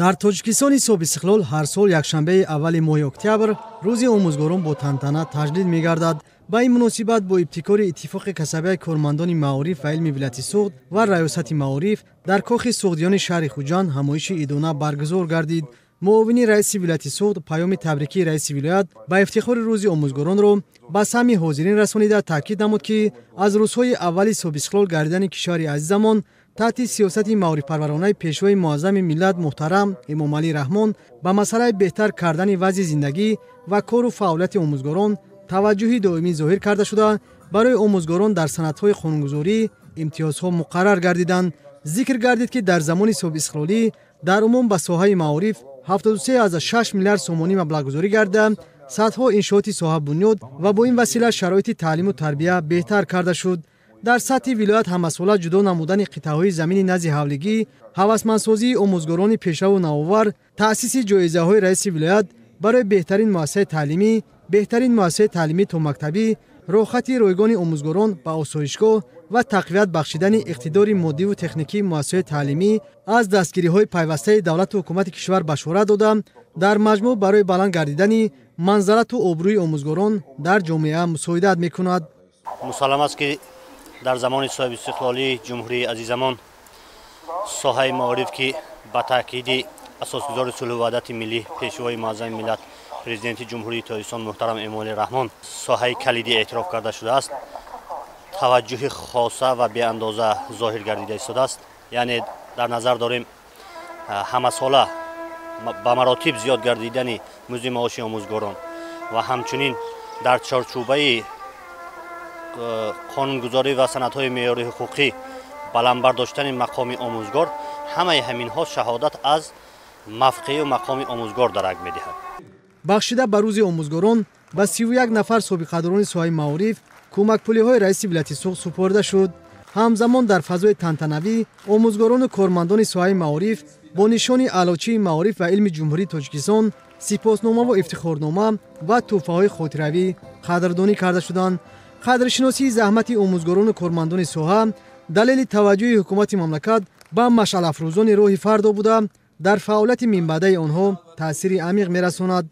Дар Тоҷикистони собиқистиқлол ҳар сол якшанбеи аввали моҳи октябр рӯзи омӯзгорон бо тантана таҷлил мегардад. Ба ин муносибат бо ибтикори Иттифоқи касабияи кормандони маориф ва илми вилояти Суғд ва Раёсати маориф дар кохи Суғдиёни шаҳри Хуҷанд ҳамоиши идона баргузор гардид. Муовини раиси вилояти Суғд паёми табрикии раиси вилоят ба ифтихори рӯзи омӯзгоронро ба самъи ҳозирин расонида таъкид намуд, ки аз рӯзҳои аввали собиқистиқлол гардидани кишвари азизамон таҳти сиёсати маорифпарваронаи пешвои муаззами миллат муҳтарам Эмомалӣ Раҳмон ба масъалаи беҳтар кардани вазъи зиндагӣ ва кору фаъолияти омӯзгорон таваҷҷӯҳи доимӣ зоҳир карда шуда, барои омӯзгорон дар санадҳои қонунгузорӣ имтиёзҳо муқаррар гардиданд. Зикр гардид, ки дар замони собиқистиқлолӣ дар умум ба соҳаи маориф 73,6 миллиард сомонӣ маблағгузорӣ гардида, садҳо иншооти соҳа бунёд ва бо ин васила шароити таълиму тарбия беҳтар карда шуд. Дар сатҳи вилоят ҳамасола ҷудо намудани қитъаҳои замини назди ҳавлигӣ, ҳавасмандсозии омӯзгорони пешраву навовар, таъсиси ҷоизаҳои раиси вилоят барои беҳтарин муассисаи таълимӣ, беҳтарин муассисаи таълимӣ томактабӣ, роҳхати ройгони омӯзгорон ба осоишгоҳ ва тақвият бахшидани иқтидори моддиву техникии муассисаҳои таълимӣ аз дастгириҳои пайвастаи давлату ҳукумати кишвар башорат дода, дар маҷмӯъ барои баланд гардидани манзалату обрӯи омӯзгорон дар ҷомеа мусоидат мекунад. Мусаллам аст, ки дар замони соҳибистиқлолии ҷумҳурии азизамон соҳаи маориф, ки ба таъкиди асосгузори сулҳу ваҳдати миллӣ, пешвои муаззами миллат, президенти Ҷумҳурии Тоҷикистон муҳтарам Эмомалӣ Раҳмон соҳаи калидӣ эътироф карда шудааст, таваҷҷӯҳи хоса ва беандоза зоҳир гардида истодааст. Яъне дар назар дорем ҳамасола ба маротиб зиёд гардидани музди маоши омӯзгорон ва ҳамчунин дар чорчӯбаи қонунгузорӣ ва санадҳои меъёри ҳуқуқӣ баланд бардоштани мақоми омӯзгор. Ҳамаи ҳаминҳо шаҳодат аз мавқею мақоми омӯзгор дарак медиҳад. Бахшида ба рӯзи омӯзгорон ба 31 нафар собиқадорони соҳаи маориф кӯмакпулиҳои раиси вилояти Суғд супорида шуд. Ҳамзамон дар фазои тантанавӣ омӯзгорону кормандони соҳаи маориф бо нишони Аълочии маориф ва илми Ҷумҳурии Тоҷикистон, сипосномаву ифтихорнома ва тӯҳфаҳои хотиравӣ қадрдонӣ карда шуданд. Қадршиносии заҳмати омӯзгорону кормандони соҳа далели таваҷҷӯҳи ҳукумати мамлакат ба машъалафрӯзони роҳи фардо буда, дар фаъолияти минбаъдаи онҳо таъсири амиқ мерасонад.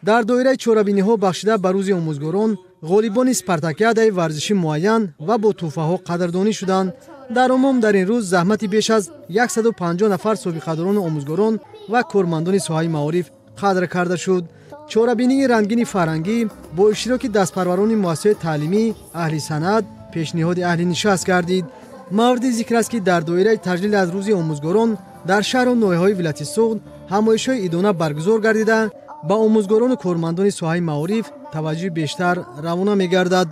Дар доираи чорабиниҳо бахшида ба рӯзи омӯзгорон ғолибони спартакиадаи варзишӣ муайян ва бо тӯҳфаҳо қадрдонӣ шуданд. Дар умум дар ин рӯз заҳмати беш аз 150 нафар собиқадорону омӯзгорон ва кормандони соҳаи маориф қадр карда шуд. Чорабинии рангини фарҳангӣ бо иштироки дастпарварони муассисаҳои таълимӣ, аҳли санъат пешниҳоди аҳли нишаст гардид. Мавриди зикр аст, ки дар доираи таҷлил аз рӯзи омӯзгорон дар шаҳру ноҳияҳои вилояти Суғд ҳамоишҳои идона баргузор гардида, ба омӯзгорону кормандони соҳаи маориф таваҷҷӯҳи бештар равона мегардад.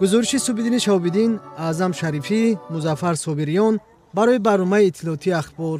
Гузориши Субиддини Шаҳобиддин, Аъзам Шарифӣ, Музаффар Собириён барои барномаи иттилоотии «Ахбор».